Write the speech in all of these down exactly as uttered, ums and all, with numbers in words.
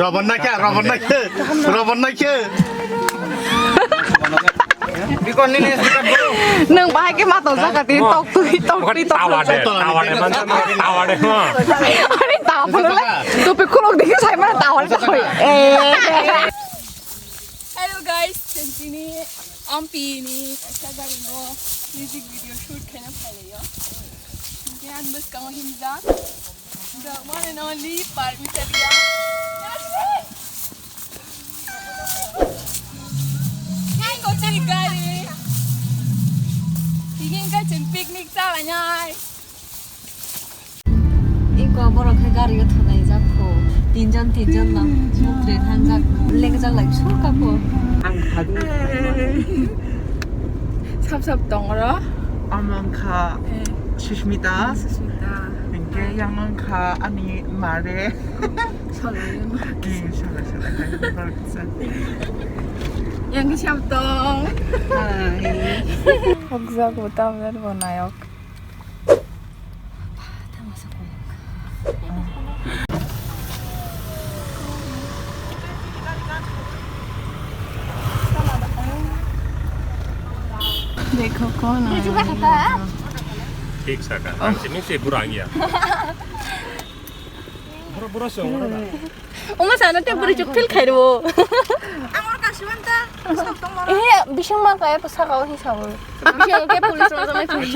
Robot na kya? Robot na kya? Robot na kya? Nung bahai ke mato jaga tin tok tui tok tui tok. Tawa de, tawa de, man, tawa de, ma. Ani tawa pula le. Tu pe kulok dikhe sai mana tawa de koi. Eh. Hello guys, tini Ampi ni kaisa gari no music video shoot khaina phailaio. Hingke ang bwskango himjak. The one and only Parmita Dia. Hai, kochi gari. Tingin ka chun picnic chala nyai. Iko borok khe gari o thunai jak kho. Tinjon, tinjon no. Mukre thangjak. Lengjak lai sur ka kho. Sap sap tong oro. Omo wngkha Susmita. Susmita. Hingke yang wngkha ani mare. Salai wngkha. Ki salai salai hai. Yang ke siap tong. Hai. Hokjak bo tamler bo nayok. Dekho kon aaya. Thik sa ka. Ang simi se pura ang ya. Bura bura se ora. Oma sana te buri chuk feel khairo. Amar kasiman ta. Eh, bising ma kaya to saka o hisabo. Bising ke police ma samai thung.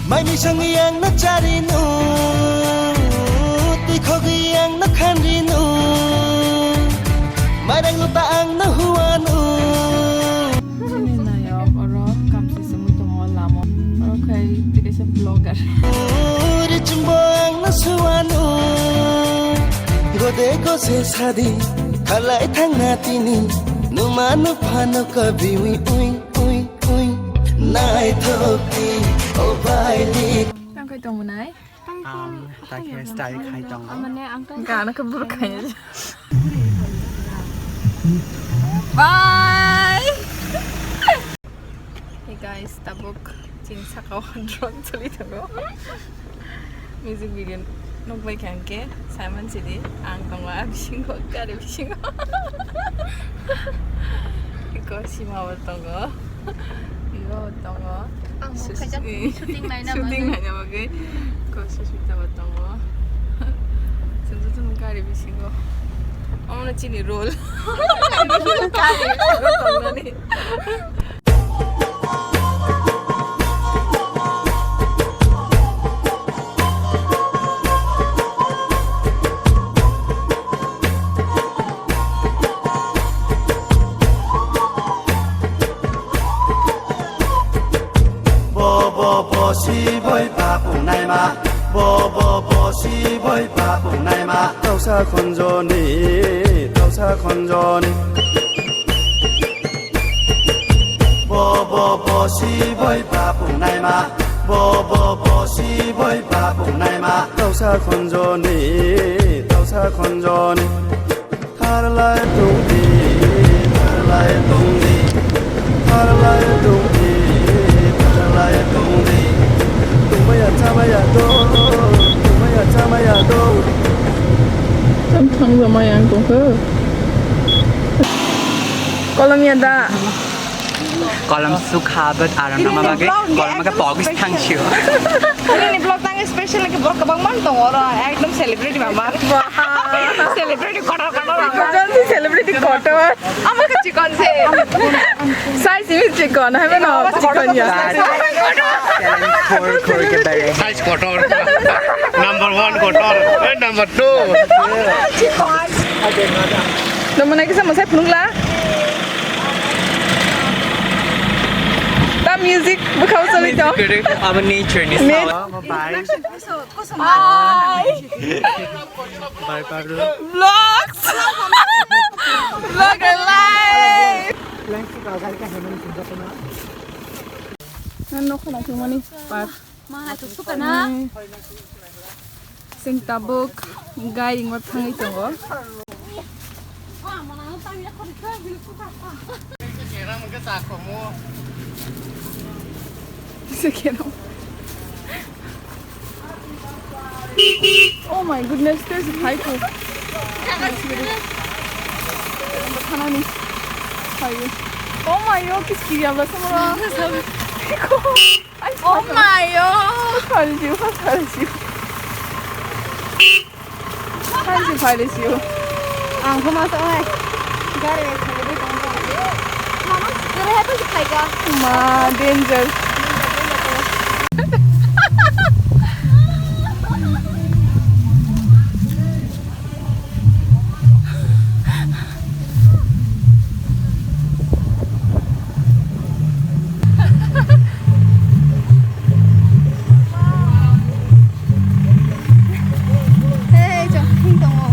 Maini songwi ang no chari no, twi khogwi ang no khanri no, mairang no ta ang no huwa no. Chini nayok oro kamsi sumui tongo lama. Oro khai tei kaisa vlogger. Uri chumbo ang no suwa no, gode gose sadi, khalai thang na tini, numa no phano kabi ui ui. Ui, ui, naithok di, o bai di. Tang khai tong mwnai? Ang ta khe style khai tongo. Amane ang tong. Gana khe bur khai. Bye. Hey guys, tabuk chini saka o drone choli tongo. Music video nukbai kha hwnkhe, Simon Sidi, ang tongo a bisingo, gari bisingo. Iko Sima bo tongo, iko bo tongo. Ang bo Sus-, khaijak eh, shooting naina shooting bagwi. Naina bagwi. Iko Susmita bo tongo. Chwng jotono gari bisingo. Omono chini role. Gari bisingo tongnani. Bo, bo, bo, si, boi, pa, pung, nai, ma. Bo, bo, bo, si, boi, pa, pung, nai, ma. Tausa khonjoni, tausa khonjoni. Bo, bo, bo, si, boi, pa, pung, nai, ma. Bo, bo, bo, si, boi, pa, pung, nai, ma. Tausa khonjoni, tausa khonjoni. Tharlai tongdi, tharlai tongdi, tharlai tongdi, tharlai tongdi. Tongmaya chamaya do, tongmaya chamaya do. Tam thang jamaya ang tongkha. Kolom ya da. Kolom sukha, but aram nama bagwi kolom khe pogis thangsio. Ini vlog tang special lagi vlog kabang man tong oro ekdom celebrity mama. Celebrity kotor kotor. Jansi celebrity kotor. Ama ke chikon se. Size ini chikon, hai mano chikon ya. Size kotor. Number one kotor. Eh, number two. Chikon. Namu nai kisa masai phunukla. Ta music bukhao choli tong. Abo nature ni. Bye. Bye, Pablo. Vlogs. Vlog and live. Nokha naithokmani park. Sing tabuk gairing o thangwi tongo. Oh my goodness, there's a typo. Thanani. Oh my god, kiskiri abla samara. Oh my god. Phalju, phalju. Phalju, phalju. Ang khe masa oi. Gari khalai tong. Mama, gari hai phalju phaiga. Ma, danger. Hey, chwng thing tongo.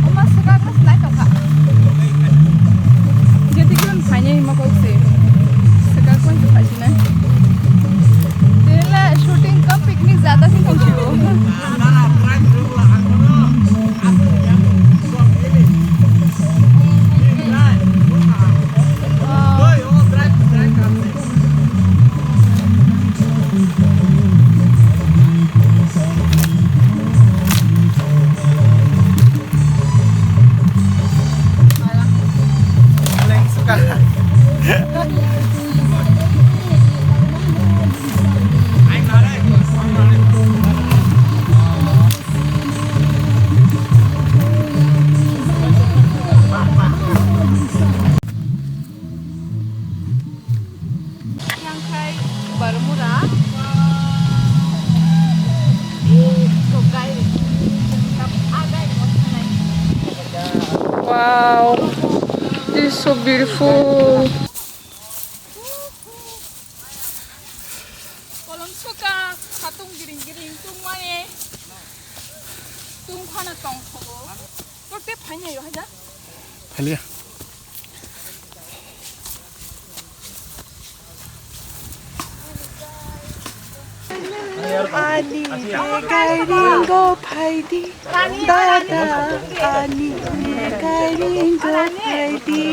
Oma swkang no swlai tongkha. Jeti kiron phainai hima kok se. Swkang kwan se phaisinai. Tele shooting kam picnic jata se tongsibo. Yang khai Barmura. Wow, this is so beautiful. Kolom suka, khatung giring giring tungmani. Tungphana tongkhogo. Torte phainai yo haja. Phalia. Ani de gairing go phaidi, dada, ani de gairing go phaidi.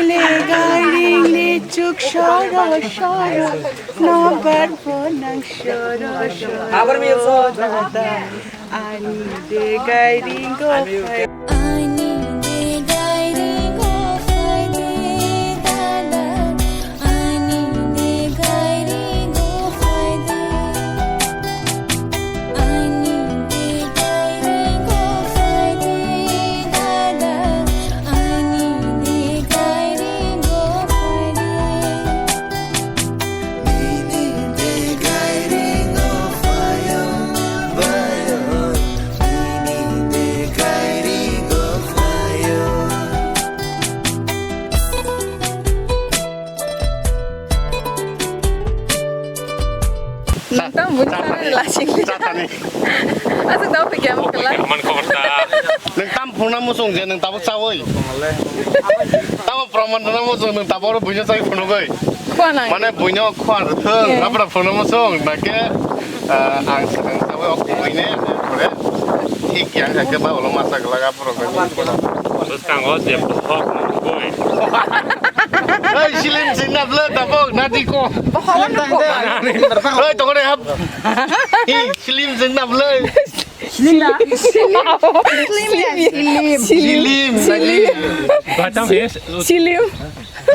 Le gairing le chuk soro soro, no bar bo nang soro soro, dada. Ani de gairing go phai. Ani de gairing go phai de dada. Ani de gairing go phai de. Ani de gairing go phai de dada. Ani de gairing go phai de. Nang tamo bini cha-, tani lasing. Cha tani. Aswk tamo phi khe amo kwlai. Man khobor ta. Nwng tam phunukna muchung je nwng tabuk chawi. Tamo proman rwna muchung nwng tabuk oro buino chawi phunugwi. Khua nang. Mane buino khua rwthwng, eh, abra phunukna muchung, nakhe, ah, ang swkang chawi o kubuine, pore thik yang kha khe ba ulo masa glak aphuru khe. Bwskango je bohok nungwi. Hey, slim sing na bwle tabuk, nadi ko. Bohok nungwi. Hey, tongre hap. Hey, slim sing na bwle. Slim. Slim. Slim. Slim. Slim. Batam he. Slim.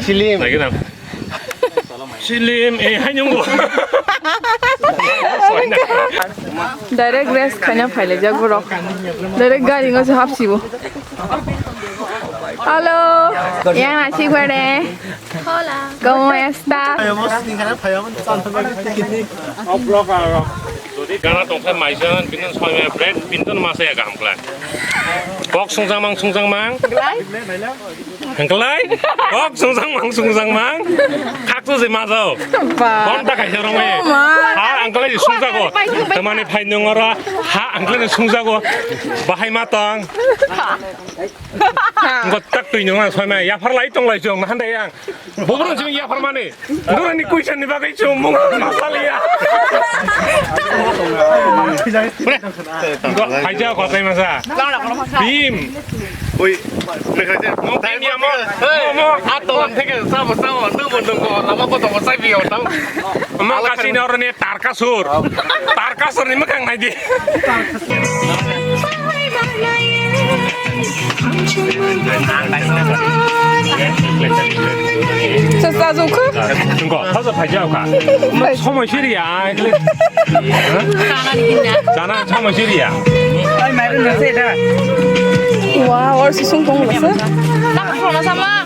Slim. Lagi dam. Slim, eh, hai nyung bo. Direct rest khaina phailai jak borok. Direct gari ngo se hapsibo. Hello. Yang nasi guare. Hola. ¿Cómo está? Gana tongkhe maijan, bini soi bread, bini masa ya gaham khlai. Kok sungjakmang, sungjakmang. Hengklai? Kok sungjakmang, sungjakmang. Kha Susi ma jao. Ba. Konta kaisa rong mai. Oh, ma. Ha, uncle ni sungjago. Tamani phai nung ora. Ha, uncle ni sungjago. Bahai ma tong. Ngo tak tui nung soi mai. Yaphar lai tong lai jong. Handai yang. Boboro jing yaphar mani. Dura ni kuisa ni bagai jong mung ma saliya. Ngo hai jao kotai masa. Bim. Ui, nang kha je. Mo, mo, mo. Hey, mo, mo. Atolan theke sabo, sabo, nungbo, nungbo, lama kotorbo sai biyo, tang. Mo kasi ni oroni Tarkasur. Tarkasur ni mwkhang nai di. Sasa jukhu. Nungko, sasa phai jao kha. Somoi siri ya. Chana ni hinna. Chana, chama siriya. Oi, mairum no se da. Wow, or susung tong basa. Nang phone sama.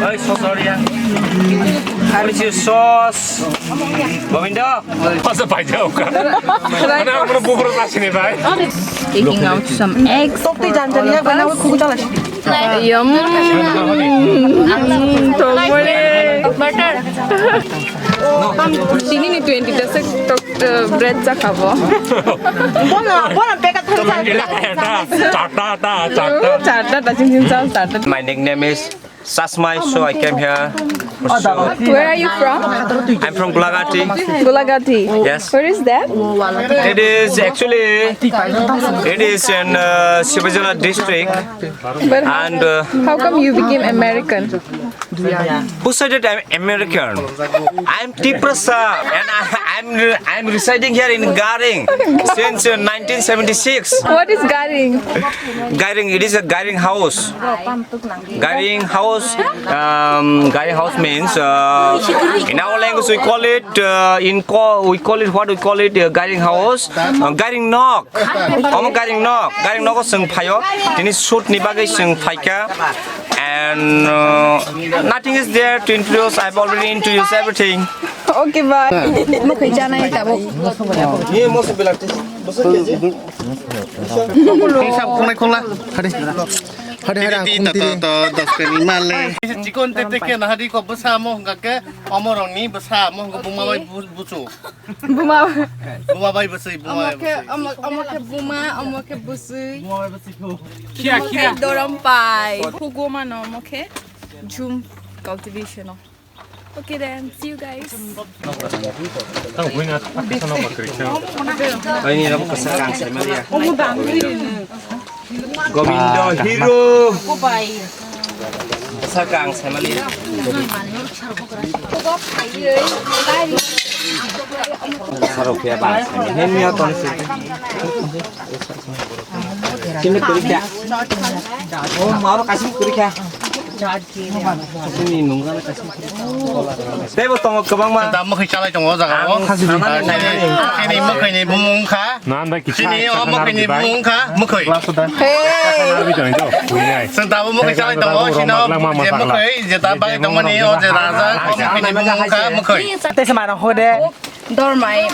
Oi, so sorry ya. Are you sauce? Govindo. Masa pai jao ka. Mana mana bubur kasi ni bai. Taking out some eggs for all of us. Yum. Mm, tongmore. Butter. Tini ni twenty ta se tok, eh, bread cha khabo. Bono, bono beka thang cha. Charta ta, charta. Charta ta, ching ching cha, charta. My nickname is Sasmai, so I came here. So, where are you from? I'm from Golagati. Golagati. Yes. Where is that? It is actually, it is in, uh, Sibajala district. But and, uh, how come you became American? Who said that I'm American? I'm Tiprasa and I, I'm, I'm residing here in Garing since, uh, nineteen seventy-six. What is Garing? Garing, it is a Garing house. Garing house, um, Garing house means, uh, in our language we call it, uh, in co-, we call it, what we call it, uh, Garing house, uh, Garing nok. Omo Garing nok, Garing nok o chwng phaio. Tini shoot ni bagwi chwng phaikha. And, uh, nothing is there to introduce. I've already introduced everything. Okay, bye. Mwkhwi chanai tabuk. Hisab khulai khula. Hade. Hade, hade, ang khum tiri. Chikon tete ke nahadi ko bwsa mo hwnga ke omoroni bwsa mo hwnga buma bai bu-, buchu. Buma. Buma bai bwswi, buma bai bwswi. Omo khe, omo, omo khe buma, omo khe bwswi. Buma bai bwswi kho. Khia, omo khe khia. Dorom pai. Khugoma no omo khe jhum cultivation o. Okay then, see you guys. Tang buina paksa no bakri khe. Aini ram kasa kang sai maliya. Govindo hero. Sakang sai mali. Sarok ya bang. Hen ya ton si. Sini kuri kya? Oh, maro kasih kuri kya? Sini nunggu kasih. Tebo tongo kwbangma. Da mwkhwi chalai tongo o jaga o. Ang sanani nani. Chini mwkhwi ni bumung kha. Nanda kichha. Chini o mwkhwi ni bumung kha, mwkhwi. Hey. Chwng tabuk mwkhwi chalai tongo, chini o je mwkhwi, je ta bagwi tongmani o je raja, o mwkhwi ni bumung kha, mwkhwi. Tei se mano hode. Dormai,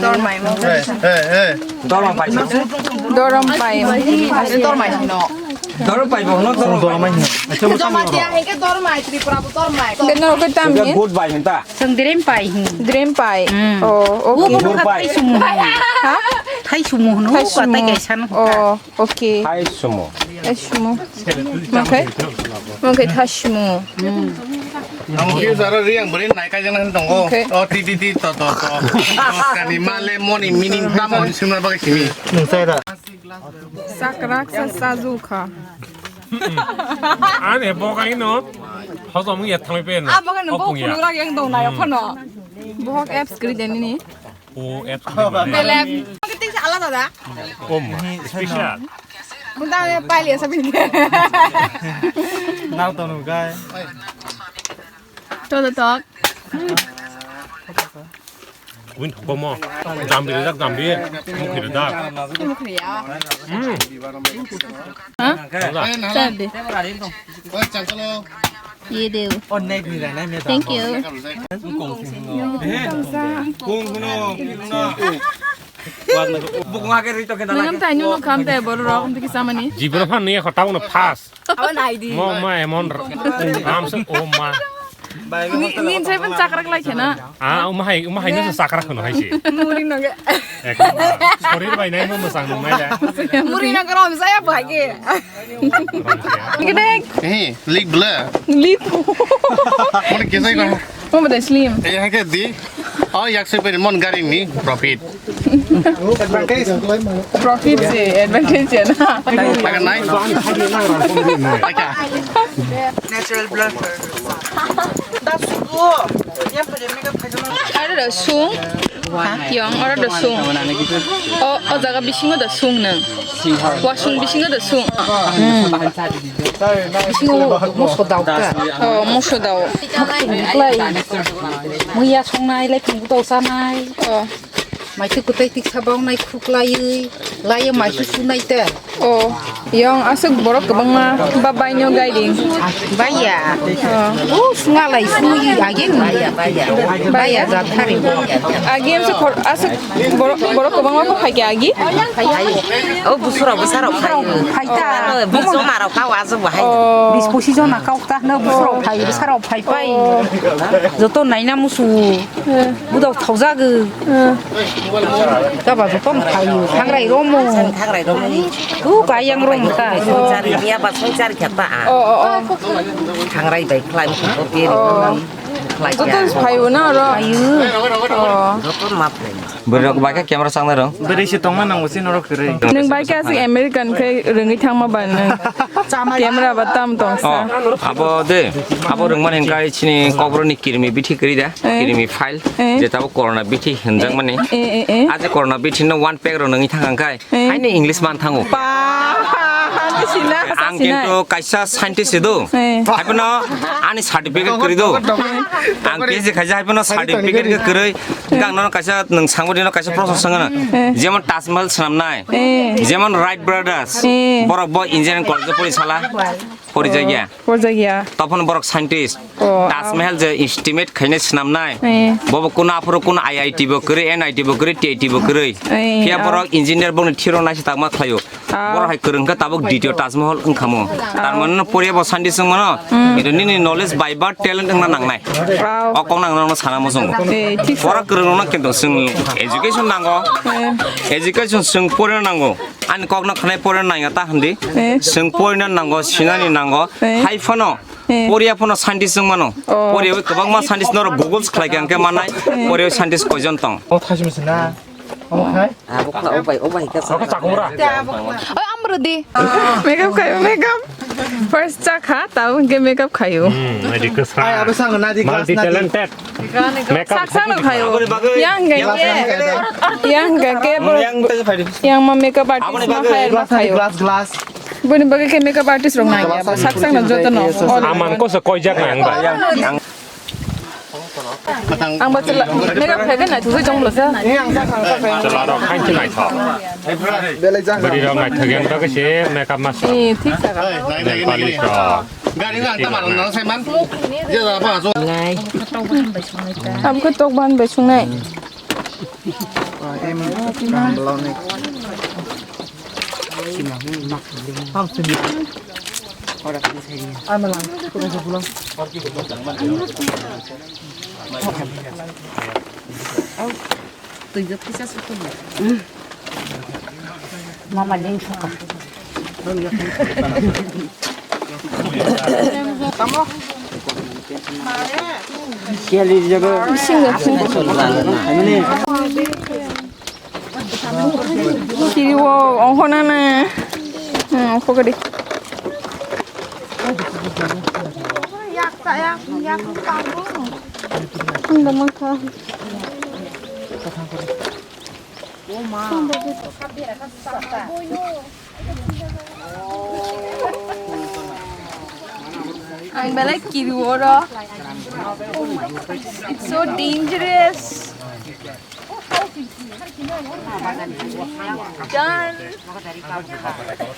dormai. Hey, hey, hey. Dormai pai. Dormai. Dormai hino. Dormai bo hino, dormai. Jamatia hingke dormai, Tripura bo dormai. Beno ko tam ni? Good bai hinta. Seng direm pai hin. Direm pai. Hmm. Oh, okay. Thai sumo. Ha? Thai sumo no. Thai sumo. Katai kaisan. Oh, okay. Thai sumo. Thai sumo. Okay. Okay, thai sumo. Hmm. Ang kiri jara ri ang beri naik aja nang tongo. Okay. Oh, ti, ti, ti, to, to, to. To, kani male moni mini tamo di sumna bagai simi. Nung sai da. Sakrak sa sazu kha. Ani boka ino. Hosom ya thangpe na. Abo kan bo kunura yang dong na yo kono. Bohok apps kri jani ni. O apps. Belek. Kita ala da. Om. Special. Muda ya pali ya sabi. Nau tonu gai. Todo tok. Win komo. Jambi dak jambi. Mukhi dak. Mukhi ya. Hmm. Ha? Sabi. Ye deu. Thank you. Nangam tai nunu kham tai boro rok, amtiki samani. Jibra fan niya khata uno fast. Awan I D. Mo ma emon r-, am se o ma. Ni, ni sai pun chakrak lai khena. Ah, umahai, umahai no chakrak kheno hai se. Muri no ge. Ekdom. Sorir bai nai mo mosang nung nai da. Muri no grom saya bhage. Gede. Eh, lik bla. Lik. Mon ke sai ba. Mo bada slim. Eh, ha ke di. Oh, yak sai pari mon garing ni profit. Advantage. Profit se, advantage ya na. Pakai nai. Pakai. Natural blooper. Aro da sung. Yong, aro da sung. O, o jaga bisingo da sung nang. Wasung bisingo da sung. Bisingo moso dao ta. O, moso dao. Muiya songnai, lai phung dao sanai. O. Maitwi kwtwi tiksa baunai khuklaiwi laiyo maisu sunai te. O, yong aswk borok kwbangma ba baino guiding. Baiya. O. O, sunga lai sui agi nungya. Baiya jathari. Agi amsa khor aswk borok, borok kwbangma kho phaikya agi. O, busura busarok phai. Phaita. Bijo marok kau aswk bahai. O. Bis posi jona kau ta no busarok phai, busarok phai pai. O. Joto naina musu. Budok thaujagwi. Kaba jotono phaio, thangrai romo. Thangrai romo. Tu kayang romo ta. Songchari niya ba songchari kha ta. O, o, o. Thangrai bai khlai ko peri. O. Khlai joto kha. Phaio na ro. Phaio. O. Joto ma phlai. Bwrwi rok bai khe camera chang nai rong. Bwrwi se tongma nango se norok kwrwi. Nwng bai khe aswk American khe rwngwi thangma ba nwng. Camera ba tam tong sa. O, abo de, abo rwngmani hwnkhe chini kokborokni kirimi bithi kwrwi da. Eh. Kirimi file, eh, je tabuk corona bithi hinjakmani. Eh, eh, eh. A je corona bithi no one pack rok nungwi thang kha khai, eh, haino English man thango. Ba, sina, ang sina. Kintu kaisa scientist se do. Eh. Haiphano ani certificate kwrwi do. Ang P H D khaisa haiphano certificate khe kwrwi. Hwnkhe ang nono kaisa nwng sangbo dino kaisa proshno swngno. Eh. Jemon Taj Mahal swnamnai. Eh. Jemon Wright Brothers. Eh. Borok bo engineering college o pori sala. Pori jagya. Pori jagya. Tophano borok scientist. Oh, Taj Mahal je estimate khainai swnamnai. Eh. Bobo kuno aphuru kuno I I T bo kwrwi, N I T bo kwrwi, T I T bo kwrwi. Eh, phiya ah, borok engineer bokni thiro naisi tangma khlaio. Ah. Borok hai kwrwng khe tabuk D T O Taj Mahal wngkhamo. Ah. Tar mane no poriya bo scientist wngmano. Hmm. Kintu nini knowledge by birth talent wngna nangnai. Wow. O kok nang nono sana muchungo. Eh, thik sa. Borok kwrwng rokno kintu chwng education nango. Eh. Education chwng porina nango. Ani kokno khwnai porina nangya ta hwndi. Eh. Chwng porina nango, sinani nango. Eh. Hai phano. Eh. Poriya phano scientist wng mano. Oh. Poriya kwbangma scientist norok Google se khlai kha, hwnkhe mannai. Eh. Poriya scientist koijon tong? O thaichung se na. Omo khai? Abo kha, o bai, o bai kha. Abo chakura. Oi, amrodi. Makeup khayo, makeup. First cha kha, tabo hwnkhe makeup khayo. Hmm, adi kwsra. Ai, abo sang na di glass multi na di. Talented. Makeup. Sak sang no khayo. Yang ga ke. Yang ga ke. Yang ma makeup artist ma khayo, ma khayo. Glass, glass. Boni bagwi khe makeup artist rok nang ya, sak sak no joto no. Aman koso koijak nang ba. Ang ba chwla makeup khai khe naithok jong bwla sa. Chwla rok khain se naithok. Bwrwi rok naithok yang bagwi se makeup master. Ni thik sa. Nail polish rok. Gari ang ta maron nang sai man. Je da pa so. Abo khe tok ban bai sungnai. Mama ding suka. Kiri wo, ongkho nana. Hmm, ongkho gadi. Yak ta yak, yak ta. Ang damang kha. Ang belai kiri oro. It's so dangerous. Done.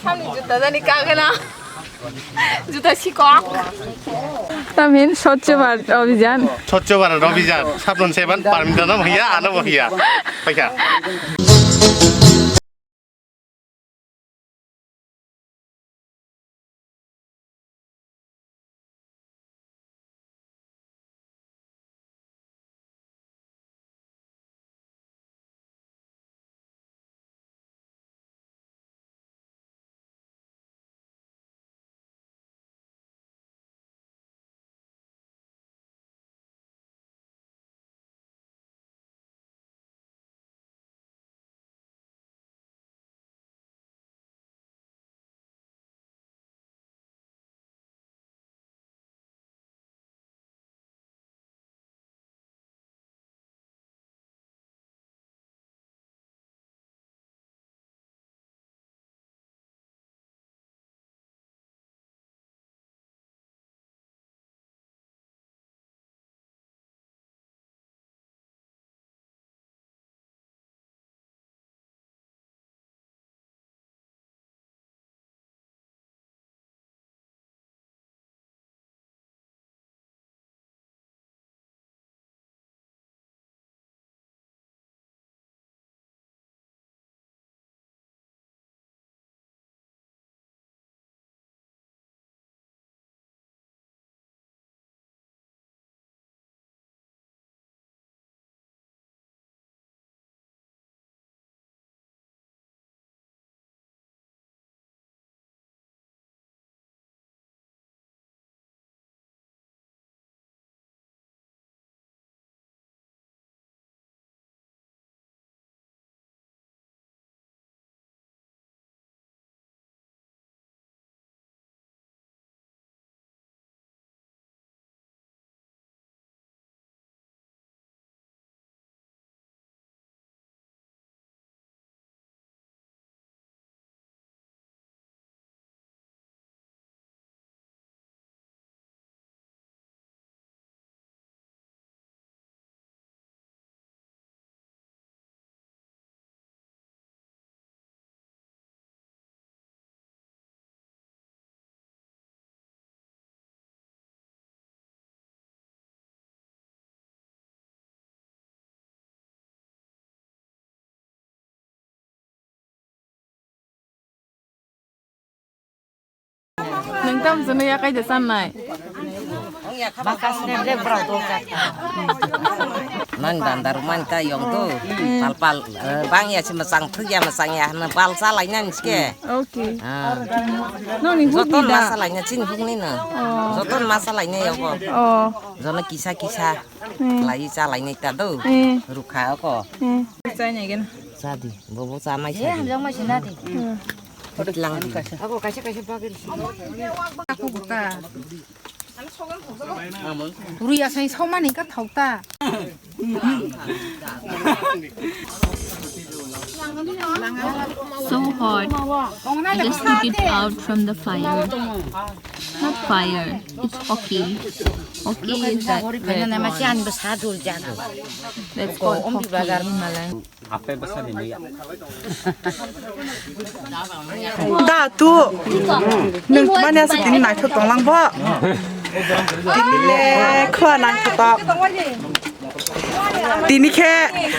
Samni juta jani kagana. Juta sikok. Tamhin Swachh Bharat Abhijan. Swachh Bharat Abhijan. Sabon seban parminta no bhaiya, ano bhaiya. Paikha. Tam sini ya kai de san nai. Nang dandar man ta yong tu. Pal pal, eh, bang ya si masang tu ya masang ya na pal sa lai nan ske. Okay. Ah. No ni huk Joton ni da. Masa lai na chin huk ni na. Oh. Joton masa lai na yong ko. Oh. Jono kisa kisa. Hmm. Lai sa lai ni ta do. Hmm. Rukha ko. Hmm. Sa ni gen. Sa di. Bobo sa mai sa di. Hamjak mai sina di. Hmm. Lang di. Ako kaisa kaisa bagir. Aku buka. Rui asai somani ka thauta. So hot. I just took it out from the fire. Not fire. It's hoki. Hoki is that red one. That's called hoki in Malay. Ape bwsa ni mui. Da tu. Nwng mani asa tini naithok tonglang bo. Tini le khua naithotok. Tini khe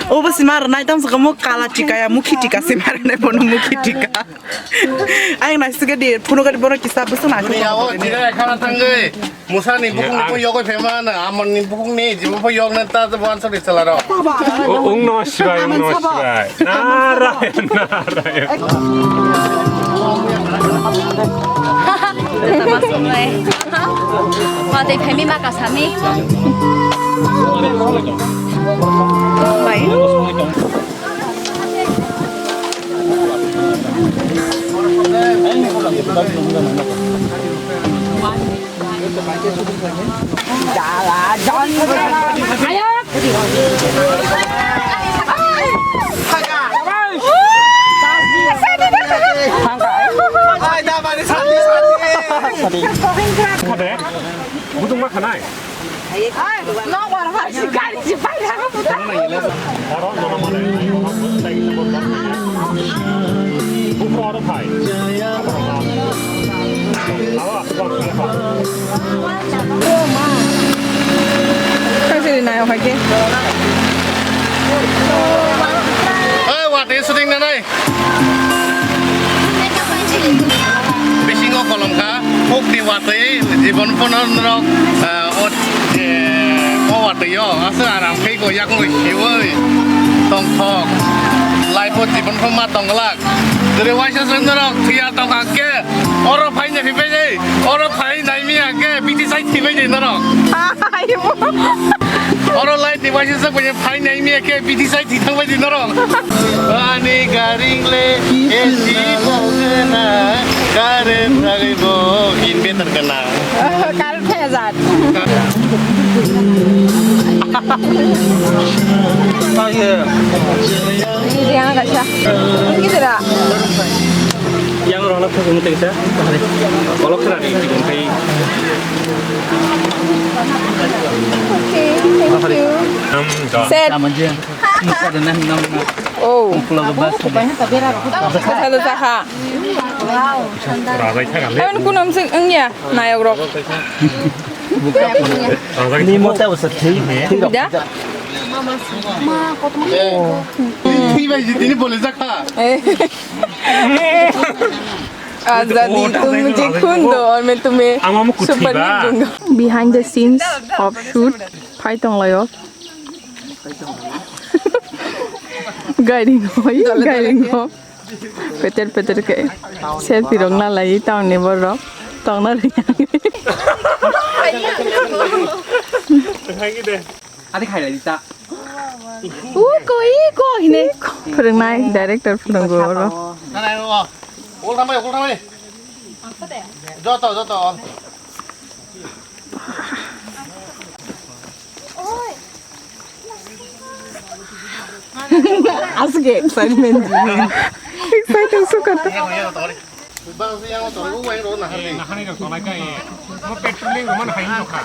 obo sima rwnai tong saka mo kala tika ya mukhi tika sima rwnai bono mukhi tika. Ayang naisike di, phunu gari bono kisa bwswk naisik. Yawo, jira khana thangwi. Musani bukung ni pho yogwi phema na, amon ni bukung ni jibo pho yog na ta, ta wan sori chala ro. Ung no sibai, ung no sibai. Narayan, narayan. Watwi phemi ma kasami. Bai. Gutung ma khanai. Oi, watwi shooting nanai. Bisingo kolom kha, kokni watwi, jibon phano norok, ah, o, eh, o watwi o, aswk aram khe go yakung siwi tongthok. Life o jibon pho ma tongglak. Jere waisa se norok thwiya tongkha khe, oro phaina phibai de, oro phai nai miya khe, biti sai thibai de norok. Oro light ni waisa se phai nai miya khe, biti sai Thangbai di norok. Ani garing le A C bo gana, current thangwi bo inverter gana. Current thaya jat. Aye. Ini dia nggak sih? Ini tidak. Yang orang nak satu mutai sa, olok sera ni, tiga mutai. Okay, thank you. Set. Oh. Ada saha. Rabai thang ale. Kan kunam sing engya, nayok rok. Ni mota usa thi, thi rok. Da? Thi bai jitini bole jakha. Azadi tum mujhe khun do aur main tumhe super ning dunga. Behind the scenes of shoot, phai tonglayo. Gairing hoi, gairing ho. Peter, Peter ke selfie rok na lai tong ni borok. Tong na ri. Adi khai lai ta. U ko, i ko hine. Phwrwngnai, director phwrwngo oro. Nana, o, o. Ol thamai, ol thamai. Joto, joto, ol. Asuk excitement. Excited sukata. Bang se yang motor ko wain ro na hari. Nahani rok tolai kai. Mo petrol ni roman hai no kha.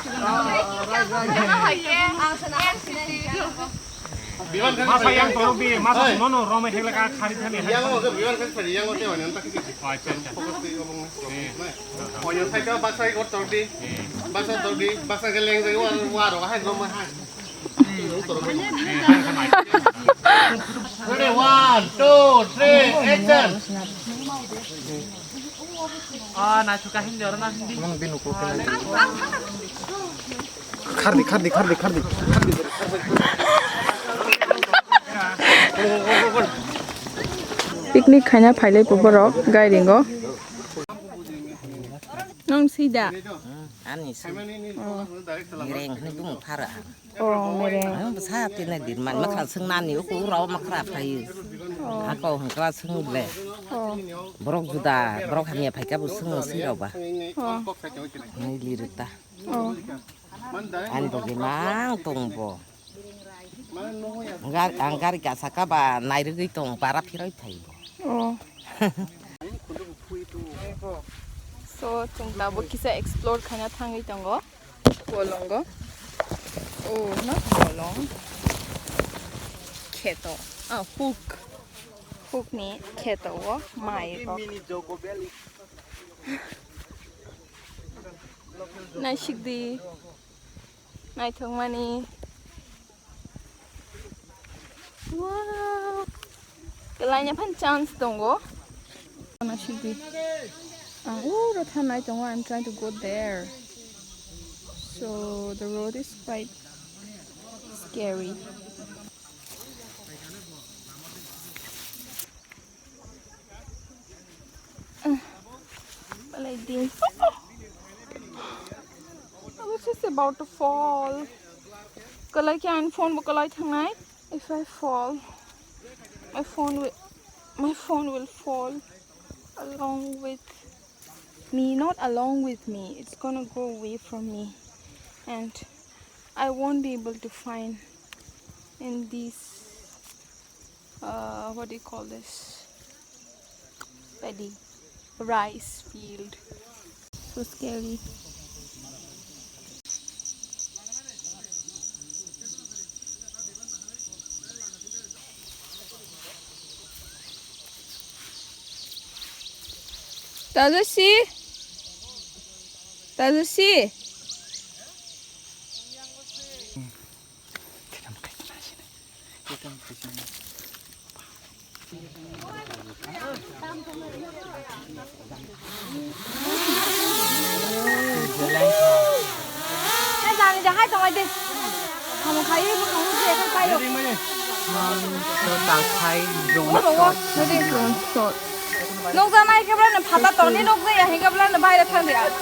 Biman khan masa yang toro bi, masa mono rome hela ka khari thani. Yang mo biman khan sari yang mo te wain ta kisi. Acha acha. Oyo sai ka basa ko tor di. Basa tor di, basa ke leng de wa wa ro hai ro ma hai. Ready, one, two, three, action. Ah, naithok ka hindi, oro na hindi. Mung bini kok kena. Khardi, khardi, khardi, khardi. Picnic khaina phailai bo borok gairingo. Nong sida. Ani song. Oh. Mereng hwnwi bumung phara. Oh, mereng. Ang bwsa tini dirman makra swngnani uku ura makra phaio. Oh. Ako hwnkla swng le. Oh. Borok juda, borok hamya phaika bo swng swng rok ba. Oh. Nai lirita. Oh. Ani bagwi mang tong bo. Ang gari kasaka ba nairwgwi tong para phiroi thai bo. Oh. So, chwng tabuk kisa explore khaina thangwi tongo. Bolongo. Oh, not bolong. Kheto. Ah, huk. Huk ni kheto o mai rok. Naisik di. Naithok mani. Wow. Kelaina phan chance tongo. Naisik di. Ang uro thanai tongo. I'm trying to go there. So the road is quite scary. Like this. I was just about to fall. Kalai khe ani phone bo kalai thangnai. If I fall, my phone will, my phone will fall along with me, not along with me. It's gonna go away from me, and I won't be able to find in this, uh, what do you call this? Paddy, rice field. So scary. Tajusi? Tajusi? Nukjaknai khe belai no phatha tongni nukjakya hinkhe belai no baire thangdi ang.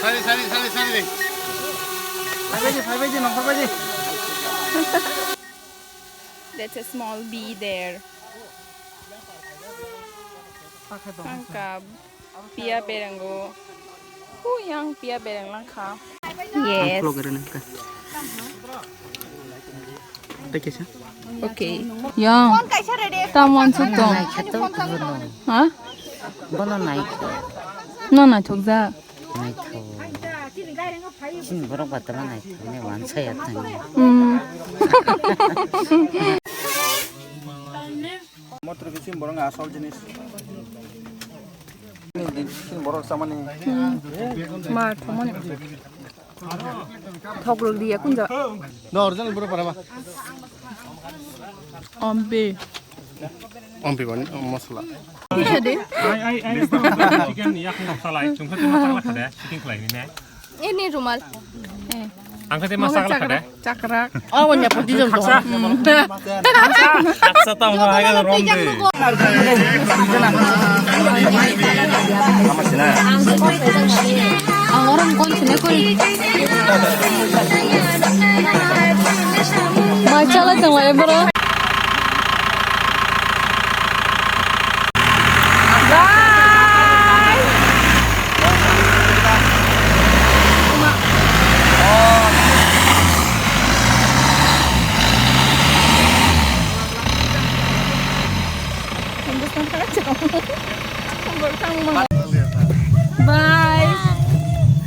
Sari, sari, sari, sari. Phaibaidi, phaibaidi, nongkhorbaidi. That's a small bee there. Tangka piya berango. Hu yang piya berang langkha. Yes. Ang vlog ere nangkha. Thank you, sir. Okay. Yang. Tam wansuk tong. Ha? Bono naithok. No naithok jak. Naithok. Chini borok ba tama naithok ne wansaya thangni. Hmm. Motor ke chini borok asol jinis. Chini borok samani. Hmm. Ma thamani. Thok rwk di ya kunja. No, original bro para ba. Ombe. Ombe bani, oh, masala. Kisa de. Ai, ai, ai, chicken yak nok salai, chungkha chungkha chakla khade, chicken khlai ni ne. Ini rumal. Eh. Ang khade ma chakla khade. Chakra. Oh, wanya poti jom to. Daksa tam ha ga rom de. Ang orang kon sini kul. Machala tong lai bro. Bye. Bye.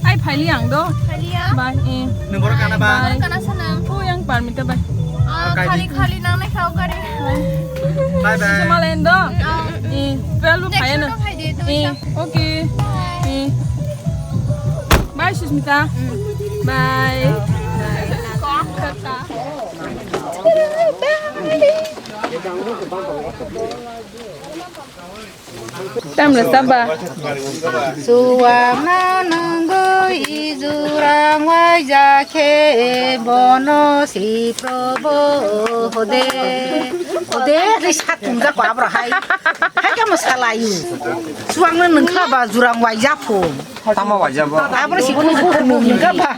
Ai, phaili ang do. Phaili ya? Bye, eh. Nung borok kana ba? Bye. Kana sana? Oh, yang Parmita, bye. Ah, khali, khali nang nai khao gari. Bye bye. Sama lain do? Ah. Eh, twelve phaya na? Next time phai de, tu. Eh, okay. Bye. Eh. Bye, Susmita. Mm. Bye. Kok kata. Tamle saba. Suwakna nungwi jurang waija khe bono si probo hode. Hode, hode satung jako abro hai. Hai kamo salayu. Suwakna nungkha ba jurang waija pho. Tamo waija bo. Abro si kubu nungkha ba.